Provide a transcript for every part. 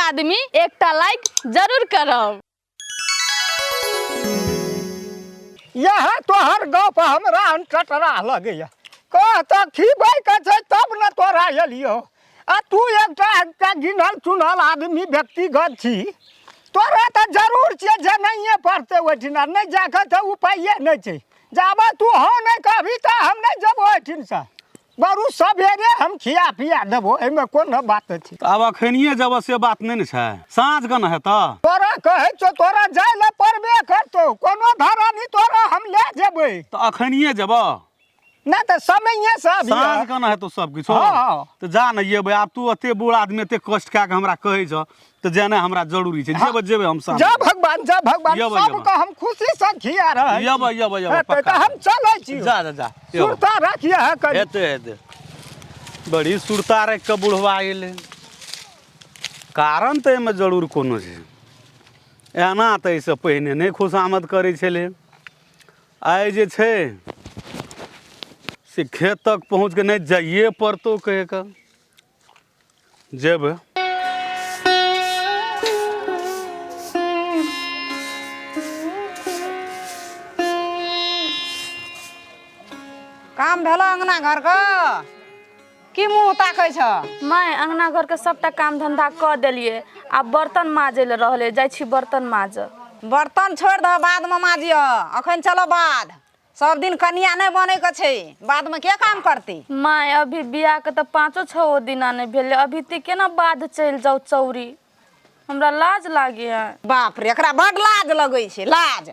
आदमी एकटा लाइक जरूर करब। यह तोहर गप हमरा अनटटरा लगैया। कह तऽ खिबै के छै तब ने तोरा एलियौ। आ तू एकटा एकटा गिनल चुनल आदमी व्यक्तिगत छी, तोरा तऽ जरूर छियै जेनाइए पड़तै ओहिठिना, नहि जाके तऽ उपाये नहि छै। जाबे तू हँ नहि कहबही तऽ हम नहि जेबो एहिठिनसँ। बरू सवेरे हम खिया पिया देबो, एहिमे कोनो बात छै। तऽ आब अखनिए जेबऽ से बात नहि ने छै, साँझ के ने हेतऽ। तोरा कहै छौ तोरा जाय लए पड़बे करतौ, कोनो धरानी तोरा हम लए जेबै। तऽ अखनिए जेबऽ? नहि तऽ समये से अभी साँझ के ने हेतौ सब किछु। हँ। तऽ जा ने एबै। आब तू एते बूढ़ आदमी एते कष्ट कए कऽ हमरा कहै छह तऽ जेनाइ हमरा जरूरी छै। जेबै जेबै हम साँझ। जा भगवान, जा भगवान, यबै, सबके यबै। हम खुशी से खिया रहल छी। यबै, यबै, यबै, हेतै तऽ पक्का। हम चलै छी। जा जा जा, यबै। सुरता राखिए है कनी। हेतै हेतै। बड़ी सुरता राखि कऽ बुढ़वा एलै, कारण तऽ एहिमे जरूर कोनो छै। एना तऽ एहिसँ पहिने नहि खुशामद करै छलै। आइ जे छै से खेत तक पहुँच कऽ नहि जाइए पड़तौ कहि कऽ जेबै। काम भेलो अंगना घर के? की मुँह ताकै छ? माय, अंगना घर के सबटा काम धंधा कऽ देलियै, आब बर्तन माजै लए रहलै, जाइ छी बर्तन माजऽ। बर्तन छोड़ि दह, बादमे माजिह, अखन चलो बाध। सब दिन कनिया नहि बनै के छै, बादमे के काम करतै? माय, अभी बियाह के तऽ 5 6 दिना नहि भेलै, अभी ते केना बाध चलि जाउ चौरी, हमरा लाज लागैया। बाप रे, एकरा बड लाज लगै छै। लाज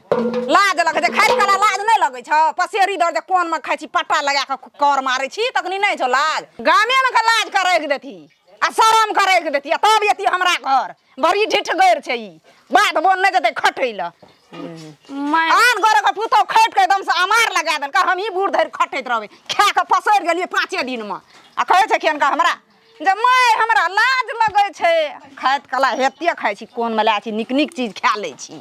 लाज लगै छै खाइत कला? लाज नहि लगै छौ? पसेरी दर जे कोनमे खाइ छी, पट्टा लगा कऽ कर मारै छी, तखनी नहि छौ लाज? गामेमे के लाज के राखि देती आ शरम के राखि देती आ तब एती हमरा घर। बड़ी ढिठगरि छै ई, बाध बोन नहि जेतै खटै लए। माय, आन गोरे के पुतहु खटि कऽ एकदम से अमार लगा देलकै, हमही बूढ़ धरि खटैत रहबै। खा कऽ पसरि गेलियै 5 दिनमे आ कहै छै कि हमरा जे माय हमरा लाज लगै छै। खाइत कला हेते खाइ छी, कोनमे लए छी, नीक नीक चीज खा लै छी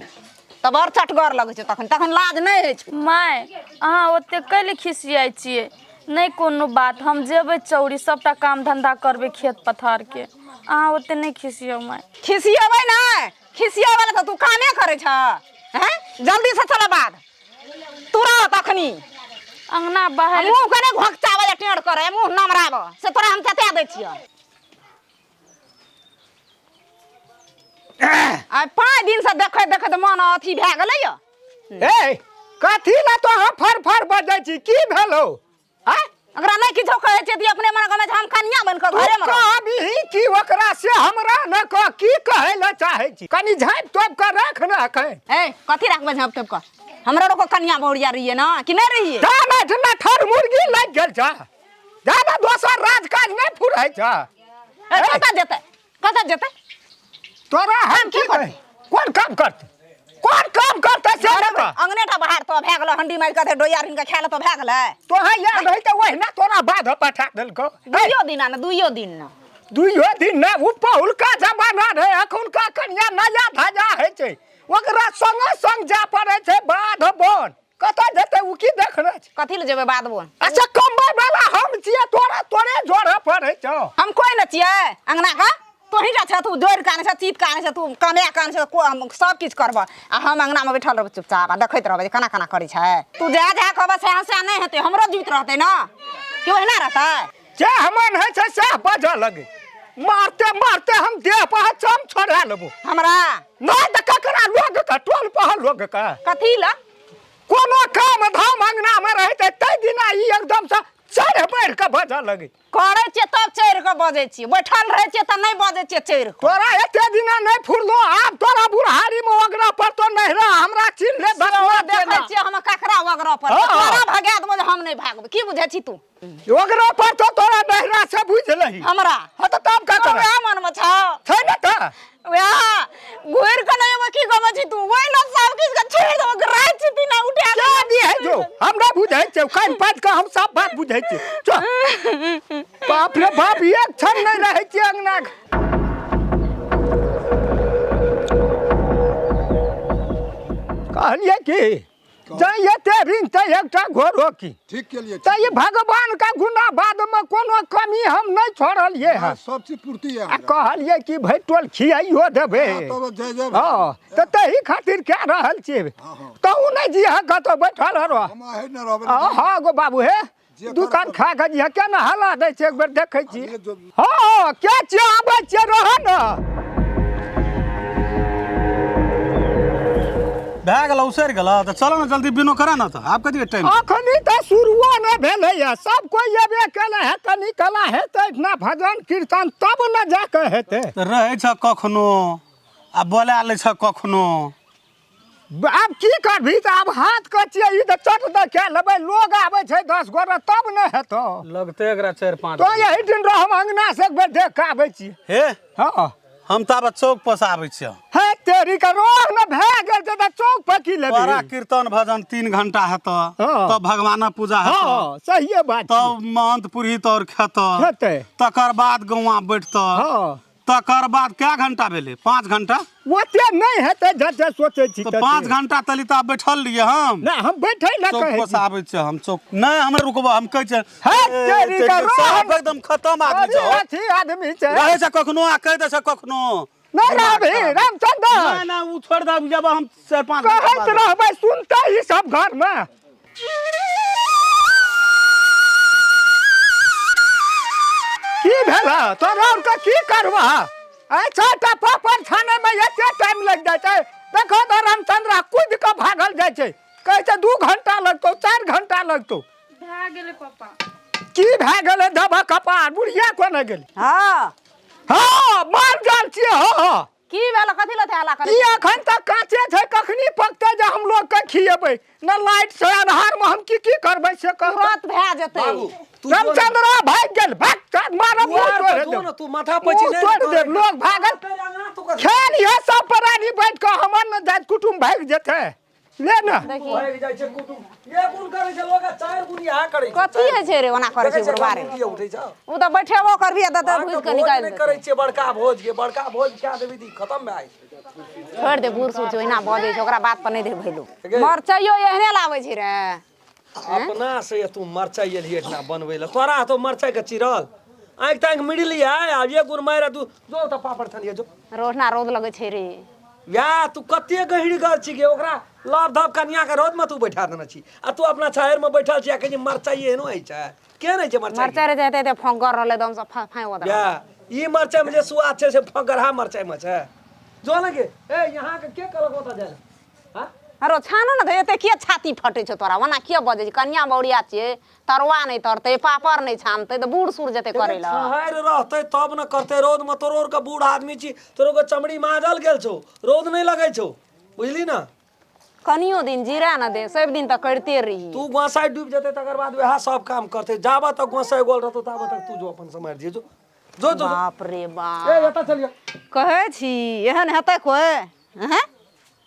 तऽ बड़ चटगर लगै छै, तखन तखन लाज नहि होइ छै। माय, अहाँ ओते कैले खिसियाइ छियै? नहि कोनो बात, हम जेबै चौरी, सबटा काम धंधा करबै खेत पथार के, अहाँ ओते नहि खिसियौ माय। खिसियेबै नहि? खिसियाबै लए तऽ तू कामे करै छह हैं? जल्दी से चल बाध तुरत अखनी। अंगना बाहर मुँह के नहि घोकचाबै आ टेढ़ करै, मुँह नमराब से तोरा हम चता दै छियह। आइ 5 दिन से देखैत देखैत मन अथी भए गेलै यऽ। ए कथी ला तो अहाँ फर फर बजै छी, की भेलौ? आँय, ओकरा नहि किछो कहै छियै तऽ अपने मन गमै छै, हम कनिया बनि कऽ तू घरेमे रहब। कहबही कि ओकरा से हमरा न कह, की कहै लए चाहै छी? कनि झाँपि तोपि कऽ राख ने एखन। ए कथी राखबै झाँपि तोपि कऽ? हमरा रोको कनिया बहुरिया रहियै ने कि नहि रहियै? जा ने एहिठिना ठर मुर्गी लागि गेल छ, जा ने दोसर राज काज नहि फुरै छ। ए, कतऽ जेतै, कतऽ जेतै? तोरा हम की कहै, कोन काम करतै, कोन काम करतै से घरे ने कह। अंगने टा बाहर तो भए गेलै, हंडी मारि कऽ डोया रिन के खाय ले तो भए गेलै। तोहा याद है तऽ ओहिना तोरा बाध पठा देलकौ। दुइयो दिन ने, दुइयो दिन ने, दुइयो दिन ने। ओ पहिलुका जमाना रहै, एखुनका कनिया नया धजा होइ छै, ओकरा संगे संग जाय पड़ै छै बाध बन। कतऽ जेतै ओ, की देखने छै? कथी लए जेबै बाध बन? अच्छा कमबै वाला हम छियै, तोरा तोरे जोड़ऽ पड़ै छौ। हम कोइ नहि छियै अंगना के, तोही टा छह। तू जोड़ि कऽ आनै छह, चीत कऽ आनै छह, तू कमाए कऽ आनै छह, हम सब किछु करबह आ हम अंगनामे बैठल रहबै चुपचाप आ देखैत रहबै जे केना केना करै छै। तू जएह जएह कहबह सएह सएह नहि हेतै, हमरो जीवित रहतै ने कि ओहिना रहतै? जे मन होइ छै सएह बजऽ लगै, मारते मारते हम देह पर चम छोड़ा लेबो। हमरा नहि तऽ ककरा लोग के, टोल पर लोग के। कथी लए? कोनो काम धाम अंगना मे रहै छै ताहि दिना ई एकदम से चढ़ बढ़ि कऽ बजऽ लगै। करै छियै तब चढ़ि कऽ बजै छियै, बैठल रहै छियै तऽ नहि बजै छियै चढ़ि कऽ। तोरा एते दिना नहि फुरलो, आब तोरा बुढ़ारी मे ओगरा पर तो नहिरा हमरा चिन्ह ले बसवा। देखै छियै हम ककरा ओगरा पर। हँ। तोरा भगा देबो जे हम नहि भागबै, की बुझै छी तू? ओगरा पर तो तोरा नहिरा से बुझ लही हमरा। हँ तऽ तब का करब? वएह मन मे छौ छै ने तऽ वएह घुरि कऽ नहि एबो, की गबै छी तू? ओहि ने सब किछु के छोड़ि देबो, राति छी दिना उठा क्या दी है जो हम नहि बुझै छियै, कान पाति कऽ हम सब बात बुझै छियै। चल, बाप रे बाप, एक क्षण नहि रहै छियै अंगना। कहलियै कि जँ एते ऋण तऽ एकटा घोड़ो की। ठीक केलिए। तऽ ई भगवान के गुना बाद में कोनो कमी हम नहीं छोड़लिए हँ। सब चीज पूर्ति है आ हमरा। कहलिए कि भरि टोल खियाइयो देबै। हाँ, तब जय जय। हँ, तऽ तही खातिर कए रहल छियै। हाँ, हाँ। तहूँ नहि जिह कतौ बैठल रह। हम आहे न रहबै। हँ हँ गो बाबू हे, जे दुकान करब। खा कऽ जिह, केना हल्ला दै छै एक बेर देखै छी। ये जो- हँ, के छियै आबै छियै, रह ने। भए गेल, उसरि गेल, तऽ चलो ने जल्दी, बिनो करा ने, तऽ आब कथी टाइम? अखनी तऽ शुरुओ नहि भेलैए, सब कोइ एबे केलै है, कनी कला हेतै ना भजन कीर्तन तब ने जाकऽ हेतै। तऽ रहै छ कखनो आ बोला लै छ कखनो। आब की करबही तऽ आब हाथ के छियै ई, तऽ चट दऽ कए लेबै, लोग आबै छै 10 गोरे तब ने हेतौ। लगतै एकरा 4-5। तो यही दिन रह, हम अंगना से एक बेर देख कऽ आबै छी। हे। हँ। हम तऽ आब चौक पर से आबै छियै। हे तेरी के रोह ने भए गेल छै तऽ चौक पर की तोरा लेबही? कीर्तन भजन 3 घंटा हेतऽ। हाँ। तब भगवानक पूजा हेतऽ। हँ, सहिए बात छै। तब महंत पुरोहित और खेतऽ। हेतै। तकर बाद गौआ बैठतऽ। हँ। तकर बाद कए घंटा भेलै? 5 घंटा। ओते नहि हेतै जते सोचै छी तऽ तते। 5 घंटा तली तऽ आब बैठल रहियै हम। नहि, हम बैठै लए चौक कहै पर से छी। आबै छियै हम चौक, नहि हमरा रुकबो, हम कहै छियै। हे तेरी के रोह। साफ एकदम खतम आदमी अरे छै। अथी आदमी छै। रहै छै कखनो आ कहि दै छै कखनो। नहि रहबही रामचंद्र? नहि नहि, ओ छोड़ि दे, जब हम 4-5 घंटा कहैत बाद। रहबै सुनते ई सब घरमे। की भेल तोरा और के की करबह? अच्छा टा पापड़ छाने में एते टाइम लग जाइ छै? देखो तो रामचंद्र कूद कऽ भागल जाइ छै, कहै छै 2 घंटा लगतौ, 4 घंटा लगतौ। भए गेलै पापा। की भए गेलै? धबा कपार बुढ़िया कोने गेलै? हँ। हँ, मार जाल छियै। हँ हँ। की भेल? कथी लए हल्ला करै ई छी? अखन तक काँचे छै, कखनी पकतै जे हम लोग के खिएबै? न लाइट छै, अन्हार में हम की की करबै से कह। तुरंत भए जेतै। बाबू तू जो ने- रामचंद्र भागि गेल, भाग कर, मारब मुँह दुआर पर तोड़ि जो देब। ने, तू माथा पैची मुँह नहि तोड़ि देब। लोग भागल खेल इहे सब प्राणी बैठ कऽ हमर ने जाइत कुटुम्ब भागि जेतै, ले ने। देखी। भागि जाइ छै कुटुम, एक गुण करै छै लोग आ 4 गुण इएह करै छै। कथी होइ छै रे, ओना करै देखै छै छै बुढ़बा रे? गुण किए उठै छै? ओ तऽ बैठेबो करबही आ दऽ अहाँके भुजि कऽ भोज निकालि नहि देतै। करै छियै बड़का भोज के, बड़का भोज खा देबी तऽ ई खतम भए जाइ। छोड़ि दे, बूढ़ सूढ़ छै, ओहिना बजै छै, ओकरा बात पर नहि दे भैलू। गे। मरचाइयो एहने लाबै छै रे? अपना से तू मरचाइ एलही एहिठिना बनबै लए, तोरा तो मरचाइ के चिरल आँखि ताँखि मिड़ली है। आब एक गुण मारि दू, जो तऽ पापड़ छनिए जो। रोहना रौद लगै छै रे। या तू कते गहिरगर छी गे, ओकरा लप धप कनिया के रौद में तू बैठा देने छी आ तू अपना छाहरि में बैठल छी आ कहै छी मरचाइ एहनो होइ छै, केहन होइ छै मरचाइ? मरचाइ रे एते एते फंगर रहलै, एकदम से फाँइ ओदरा। या ई मरचाइ में जे स्वाद छै से फंगरहा मरचाइ में छै? जो ने गे। ए, यहाँ के के कहलक ओतऽ जाय लए? हाँ? अरो छानो ने तऽ एते किए छाती फटै छौ तोरा? ओना किए बजै छी? कनिया बौरिया छियै, तरुआ नहि तरतै, पापड़ नहि छानतै तऽ बूढ़ सूढ़ जेतै करै लए? छहरि रहतै तब ने करतै। रौद में तोरो के बूढ़ आदमी छी, तोरो के चमड़ी माजल गेल छौ, रौद नहि लगै छौ, बुझली ने? कनियो दिन जीरा न दे, सब दिन तऽ करिते रही। तू गोसाइ डूबि जेतै तकर बाद वएह सब काम करतै। जाबत तक गोसाइ गोल रहतौ ताबत तक तू जो अपन सम्हारि दिहे, जो जो जो जो। बाप रे बाप। ए, एतऽ चलियो। कहै छी एहन हेतै कोइ? हैं?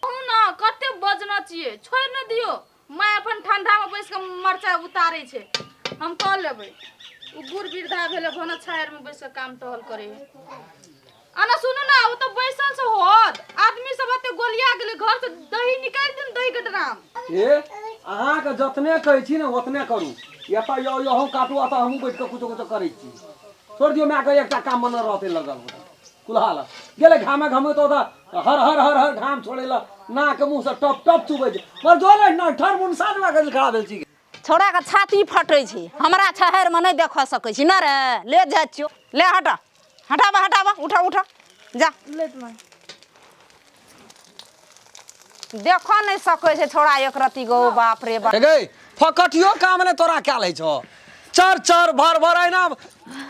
कहू ने, कते बजना छियै, छोड़ि ने दियौ। माय अपन ठंडा में बैस कऽ मरचाइ उतारै छै, हम कऽ लेबै। ओ बूढ़ वृद्धा भेलै, भन छाहरि में बैस कऽ काम टहल करै है। आना सुनू ने, ओ तऽ बैसल से होत, आदमी सब एते गोलिया गेलै, घर से दही निकालि दियौ ने, दही के ड्राम। ए, अहाँके जतने कहै छी ने ओतने करू। एतऽ यौ यहो काटू, एतऽ हमहूँ बैठ कऽ कुछो कुछो करै छी। छोड़ि दियौ मायके, एकटा काम बनल रहतै लगल कुल्हा लग गेलै घामे घामे तऽ ओतऽ हर हर हर हर घाम छोड़ै लए, नाक मुँह से टप टप चुबै छै। मर जो ने न ठर मुन साँझ भए गेल, खड़ा भेल छी। छौड़ा के छाती फटै छै, हमरा छहरि में नहि देख सकै छी न रे? ले जाइ छियौ, ले हटा, हटाबा हटाबा, उठा उठा, जा। देख नहि सकै छै छौड़ा एक रत्ती गो, बाप रे बाप। गई फकटियो काम ने तोरा कयल होइ छौ, चर चर भर भर अहिना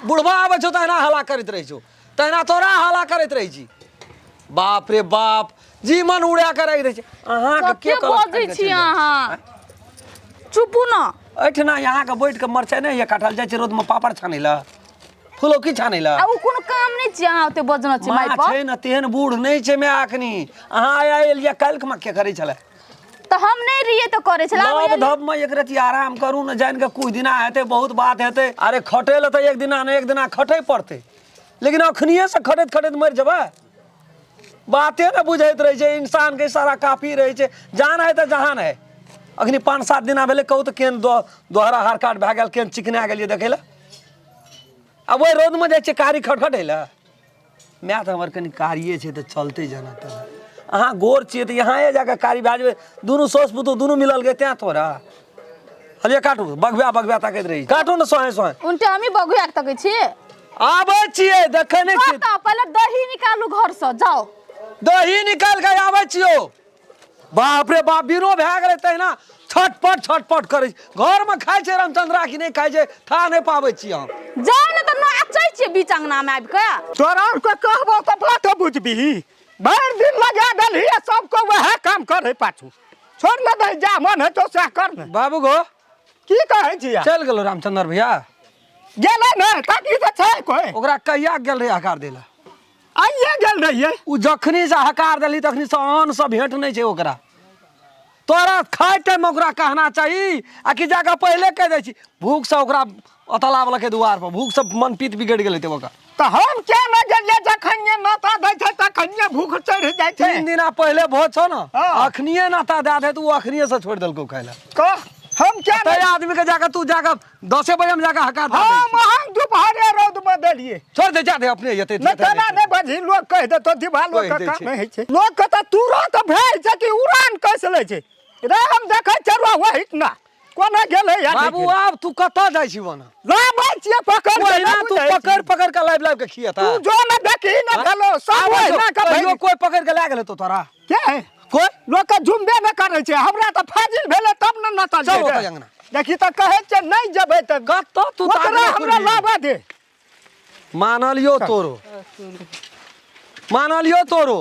बुढ़बा आबै छौ तऽ अहिना हल्ला करैत रहै छौ, तहिना तोरा हल्ला करैत रहै छी। बाप रे बाप, जीवन उड़ा के राखि दै छै अहाँके। के कते कहलक बजै खाइ के छी चलि जाउ? अहाँ, चुपू ने। एहिठिना अहाँके बैठ के मरचाइ नहि होइए काटल, जाइ छै रौदमे पापड़ छानै लए, फुलौकी छानै लए। आ ओ कोनो काम नहि छियै, अहाँ ओते बजना छियै माय माँ पर। छै ने तेहन बूढ़ नहि छै माय। अखनी अहाँ आइ एलियै, काल्हि के करै छलै? तऽ हम नहि रहियै तऽ करै छलै, आब लव एलियै। धप में एक रति आराम करू ने, जानि के कुछ दिना हेतै, बहुत बात हेतै। अरे खटै लए तऽ एक दिना ने एक दिना खटै पड़तै, लेकिन अखनिए से खटैत खटैत मरि जेबै? बाते ने बुझैत रहै छै इंसान के, सारा काफी रहै छै। जान है तऽ जहान है। अखनी 5-7 दिना भेलै, कहू तऽ केहन दोहरा हार काट भए गेल, केहन चिकना गेलियै देखै लए। आ ओहि रौदमे जाइ छियै कारी खटखट लए। माय तऽ हमर कनि कारिए छै तऽ चलतै जेना तेना। अहाँ गोर छियै तऽ यहाँ जाकऽ कारी भए जेबै, दुनू साउस पुतोहु दुनू मिलल गे तेँ तोरा। हलियै काटू, बघबा बघबा ताकैत रही, काटू ने सोहे सोहे। उनटे हमही बघुआ के तकै छियै। आबै छियै, देखै नहि छियै। कतऽ? पहिले दही निकालू घरसँ, जाउ। दही निकालि कऽ आबै छियौ। बाप रे बाप, बिनो भए गेलै तहिना छटपट छटपट करै छै। घरमे खाइ छै रामचंद्रा कि नहि खाइ छै, था नहि पाबै छी हम। जाउ ने तऽ नाचै छियै बीच अंगनामे आबि कऽ। तोरा आरके कहबो तऽ बात बुझबिही, भरि दिन लगा देलही आ सबके वएह काम करै पाछू। छोड़ ने दही, जा मन हेतौ सएह कर ने। बाबू गो। की कहै छियै? चलि गेलो रामचंद्र भैया। गेलै ने ताकि तऽ छै कोइ। ओकरा कहिया गेल रहै हकार दै लए? आइए गेल रहियै। ओ जखनी से हकार देली तखनी से अन्न से भेंट नहि छै ओकरा। तोरा खाय टाइम ओकरा कहना चाही आ कि जाकऽ पहिले कहि दै छी। भूख से ओकरा अतला के दुआर पर भूख से मन पीत बिगड़ि गेलै तऽ ओकर। तऽ हम किया नहि गेलियै? जखनिये नाता दै छै तखनिये भूख चढ़ि जाइ छै। 3 दिना पहिले भोज छौ ने, हँ। अखनिये नाता दए दे तऽ ओ अखनिये से छोड़ि देलकौ खाय लए। कह हम किया तै नहि? आदमी के जाकऽ तू जाकऽ 10 बजे में जाकऽ हकार दए दै हम छी। अहाँ दुपहरे रौद मे देलियै। छोड़ दे, जा दे अपने एतै। नहि तेना नहि बजही, लोक कहि देतौ दिवाल कहि लोकके दै काम छै। नहि होइ छै। लोकके तऽ तुरन्त भए छै कि उड़ान कसि लै छै। रे हम देखै छियै वही ना कोना गेलै या नहि बाबू गेलै। आब तू कतऽ जाइ छी ओना? लाबै छियै पकड़ के, ओहिना नहि तू बुझै छी। पकड़ पकड़ के लाबि लाबि के खियेता। तू जो ने देखी ने भेलो सब आबै छौ, ओहिना के कहियो भरि। कोइ पकड़ के लए गेल हेतौ तोरा? के है? कोइ लोक के जुम्बे नहि करै छै। हमरा तऽ फाजिल भेलै तब ने नतल चल जेबै। ओतऽ अंगना। देखी तऽ कहै छै नहि जेबै तऽ कतऽ तू ओकरा ताकने हमरा खुरबी? लाबऽ दे। मानलियो तोरो, मानलियो तोरो,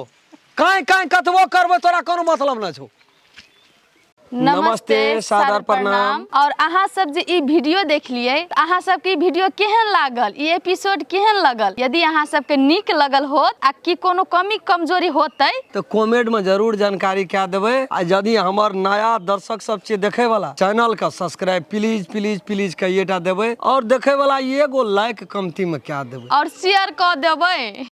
काँय काँय कतबो करबो तोरा कोनो मतलब नहि छौ। नमस्ते, सादर प्रणाम। और अहाँ सब जे ई वीडियो देखलियै, तऽ अहाँ सबके ई वीडियो केहन लागल, ई एपिसोड केहन लगल? यदि अहाँ सबके नीक लगल होत आ कि कोनो कमी कमजोरी होतै तऽ कमेंट में जरूर जानकारी कए देबै। आ यदि हमर नया दर्शक सब छियै देखै वाला, चैनल के सब्सक्राइब प्लीज प्लीज प्लीज कइएटा देबै और देखै वाला एगो लाइक कमती में कए देबै और शेयर कऽ देबै।